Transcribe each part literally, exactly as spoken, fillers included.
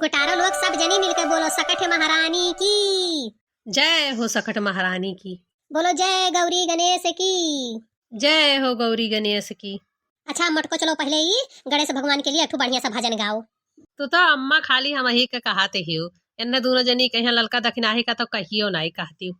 मोटारो लोग सब जनी मिलके बोलो सकठ महारानी की। जय हो सकठ महारानी की। बोलो जय गौरी गणेश की। जय हो गौरी गणेश की। अच्छा मोटको, चलो पहिले ही गणेश भगवान के लिए एक ठो बढ़िया सा भजन गाओ। तू तो अम्मा खाली हमही के कहाते हियो, एन्ने दूनो जनी कहिया ललका दखिनाही का तो कहियो नाई कहतिउ।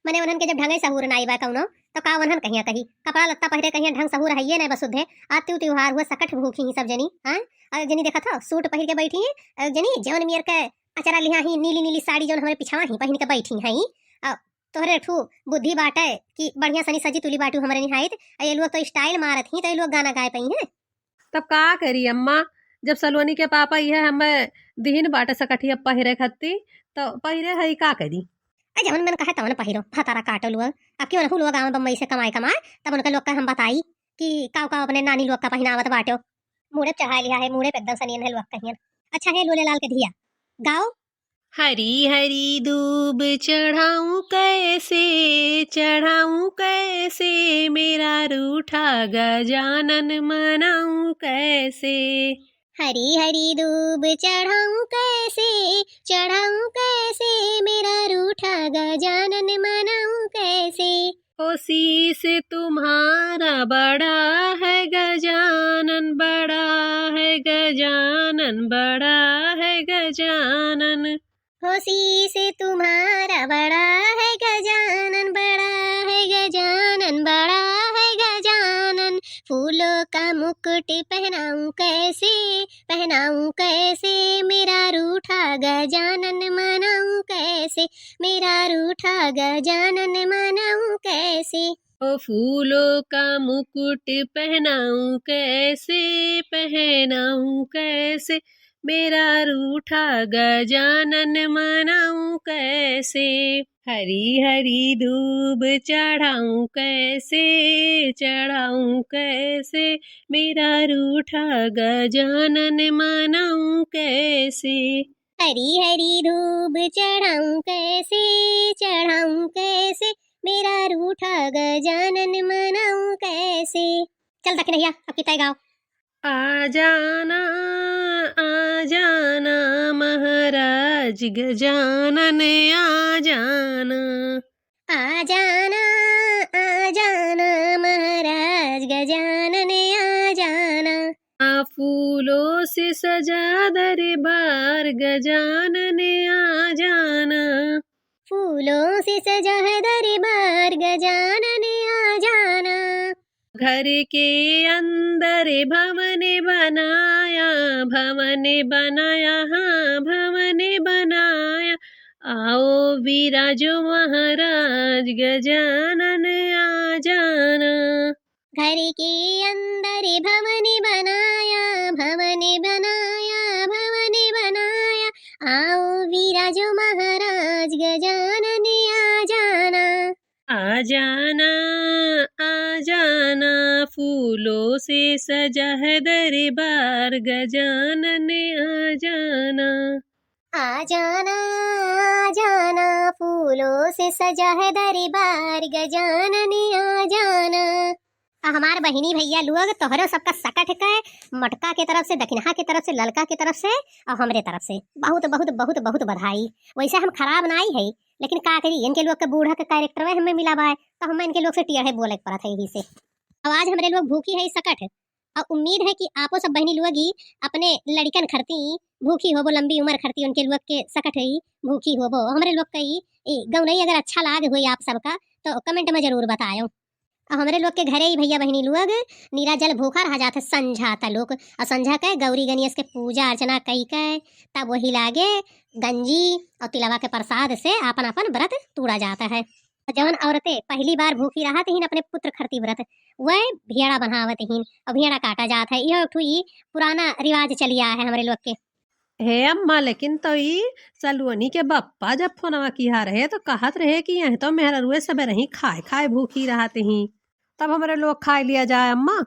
मने उन्हन के जब ढंगे सहूर नाई बा कउनो, तो का उन्हन कहिया कही? कपड़ा लत्ता पहिरे कहिया ढंग सहूर हइये नाई बा सुद्धे। आ त्यू त्योहार हुआ, सकठ भूखी ही सब जनी, हाँ? अउर एक जनी देखत हो, सूट पहिर के बैठी हैं, अउर एक जनी जवन मेर के अचरा लिहा ही, नीली नीली साड़ी जवन हमरे पिछवा ही पहिन के बैठी हैं। आ तोहरे ठू बुद्धि बाटे कि बढ़िया सनी सजी तुली बाटू हमरे निहाइत, आ ये लोग तो style मारत ही, तो ये लोग गाना गाए पइहें। तब का करी अम्मा, जब सलोनी के पापा इहे हमें दिहिन बाटे सकठिया पहिरे खत्ती, तो पहिरे हई का करी? आ जवन मन कहे तवन पहिरो, भतारा काटो लोग। अब क्यों नहु लोग आवे बम्बई से कमाए कमाए, तब उनके लोग का हम बताई कि काव काव अपने नानी लोग का पहिनावत बाटो। मूड़े पे चढ़ा लिहा है, मूड़े पे एकदम सनियन है लोग कहियन। अच्छा है लोले लाल के धिया, गाओ। हरी हरी दूब चढ़ाऊं कैसे, चढ़ाऊं कैसे, मेरा रूठा गजानन मनाऊं कैसे। हरी हरी दूब चढ़ाऊं कैसे, चढ़ाऊं कैसे, मेरा रूठा गजानन मनाऊं कैसे। ओ शीश तुम्हारा बड़ा है गजानन, बड़ा है गजानन, बड़ा है गजानन। हो शीश तुम्हारा बड़ा है गजानन, बड़ा है गजानन, बड़ा है गजानन। फूलों का मुकुट पहनाऊं कैसे, पहनाऊं कैसे, मेरा रूठा गजानन मनाऊं कैसे, मेरा रूठा गजानन मनाऊं कैसे। ओ फूलों का मुकुट पहनाऊं कैसे, पहनाऊं कैसे, मेरा रूठा गजानन मनाऊं कैसे। हरी हरी दूब चढ़ाऊं कैसे, चढ़ाऊं कैसे, मेरा रूठा गजानन मनाऊं कैसे। हरी हरी दूब चढ़ाऊं कैसे, चढ़ाऊं कैसे, मेरा रूठा गजानन मनाऊं कैसे। चल दखिनहिया, अब की तय गाओ। आ जाना, आ जाना महाराज गजानन आ जाना। आ जाना, आ जाना महाराज गजानन आ जाना। आ फूलों से सजा दरबार गजानन आ जाना। फूलों से सजा है दरबार गजानन आ जाना। घर के अंदर भवन बनाया, भवन बनाया, हाँ भवन बनाया। आओ विराजो महाराज गजानन आ जाना। घर के अंदर भवन बनाया, भवन बनाया, भवन बनाया। आओ विराजो महाराज गजानन आ जाना। आ जाना, आ जाना, फूलों से सजा है दरबार गजानन आ जाना। आ जाना, आ जाना, फूलों से सजा है दरबार गजानन आ जाना। आ हमार बहिनी भइया लोग, तोहरो सबका सकठ के, मोटका के तरफ से, दखिनहा के तरफ से, ललका के तरफ से अउर हमरे तरफ से बहुत बहुत बहुत बहुत बधाई। वइसे हम खराब नाई है, लेकिन का करी, इनके लोग के बूढ़ा के character हमें मिला बा, तो हमें इनके लोग से टेढ़े बोले के पड़त है यही से। अब आज हमरे लोग भूखी है सकठ, अउर उम्मीद है कि आपो सब बहिनी लोग ही अपने लड़िकन खरती भूखी होबो, लंबी उम्र खरती उनके लोग के सकठ ही भूखी होबो। हमरे लोग के ई, ई गौनई अगर अच्छा लाग होई आप सबका तो comment में जरूर बतायो। अउर हमरे लोग के घरे ही भइया बहिनी लोग नीरा जल भूखा रहा जात है संझा तलुक, अउर संझा के गौरी गणेश के पूजा अर्चना कई के तब वही लागे गंजी अउर तिलवा के प्रसाद से आपन आपन व्रत तूड़ा जात है। जवन औरतें पहली बार भूखी रहत हीन अपने पुत्र खरती व्रत, वह भेड़ा बनावत हीन अउर भेड़ा काटा जात है। यह एक ठो ई पुराना रिवाज चलिया है हमरे लोग के। हे अम्मा, लेकिन तो ई सलोनी के बप्पा जब फोनवा किहा रहे तो कहत रहे कि यह तो मेहरारुए सबेरही खाए खाए भूखी रहत ही, तब हमरे लोग खाए लिया जाए अम्मा।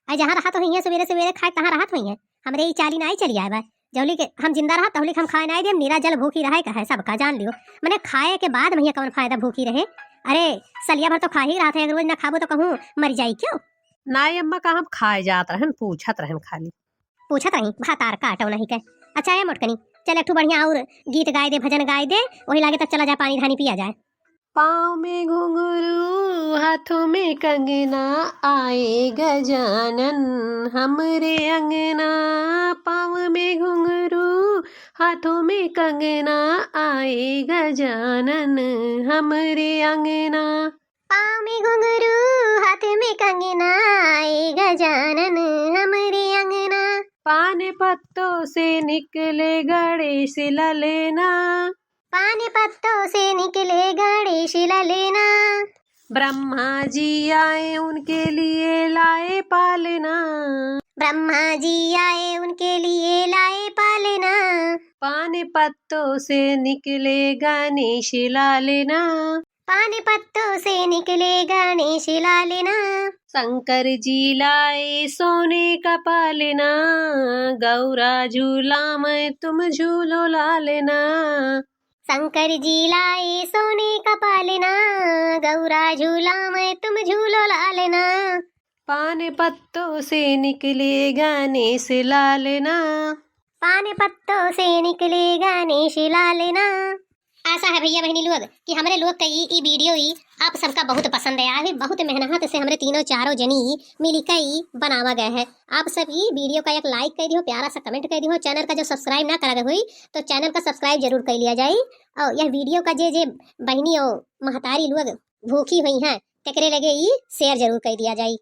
आ जहाँ रहत होइहें सबेरे सबेरे खाए, तहाँ रहत होइहें। हमरे ई चाली नाई चली आए बा। जौली के हम जिंदा रहब, तौली के हम खाए नाई देम, नीरा जल भूखी रहे कहे, सबका जान लियो। मने खाए के बाद महिया कौन फायदा भूखी रहे? अरे, सलिया भर तो खा ही रहत है, अगर रोज ना खाबो तो कहूँ मर जाई क्यों? नाई अम्मा, का हम खाए जात रहन, पूछत रहन खाली। पूछत रही, भातार काटो नहीं के। अच्छा ए मोटकनी, चल, एक ठो बढ़िया और गीत गाए दे, भजन गाए दे, वही लागे तब चला जाए, पानी धानी पिया जाए। पाँव में घुंघरू, हाथों में कंगना, आए गजानन हमरे अंगना। पाँव में घुंघरू, हाथों में कंगना, आए गजानन हमरे अंगना। पाँव में घुंघरू, हाथ में कंगना, आए गजानन हमरे अंगना। पान पत्तों से निकले गणेश ललना। पान पत्तों से निकले गणेश ललना। ब्रह्मा जी आए उनके लिए लाए पालना। ब्रह्मा जी आए उनके लिए लाए पालना। पान पत्तों से निकले गणेश लालना। पान पत्तों से निकले गणेश लालना। शंकर जी लाए सोने का पालना। गौरा झूला में तुम झूलो लालना। शंकर जी लाए सोने का पालना। गौरा झूला में तुम झूलो लालना। पान पत्तों से निकले गणेश लालना। पान पत्तों से निकले गणेश लालना। आशा है भैया बहिनी लोग कि हमरे लोग का ई, ई video ई आप सबका बहुत पसंद आया है। बहुत मेहनत से हमरे तीनों चारों जनी मिली का ई बनावा गया है। आप सब ई video का एक like कर दियो, प्यारा सा comment कर दियो। Channel का जो subscribe ना करा हुई तो channel का subscribe जरूर कर लिया जाए। और यह video का जे जे बहिनी और महतारी लोग भूखी हुई हैं, तेकरे लगे ई share जरूर कर दिया जाए।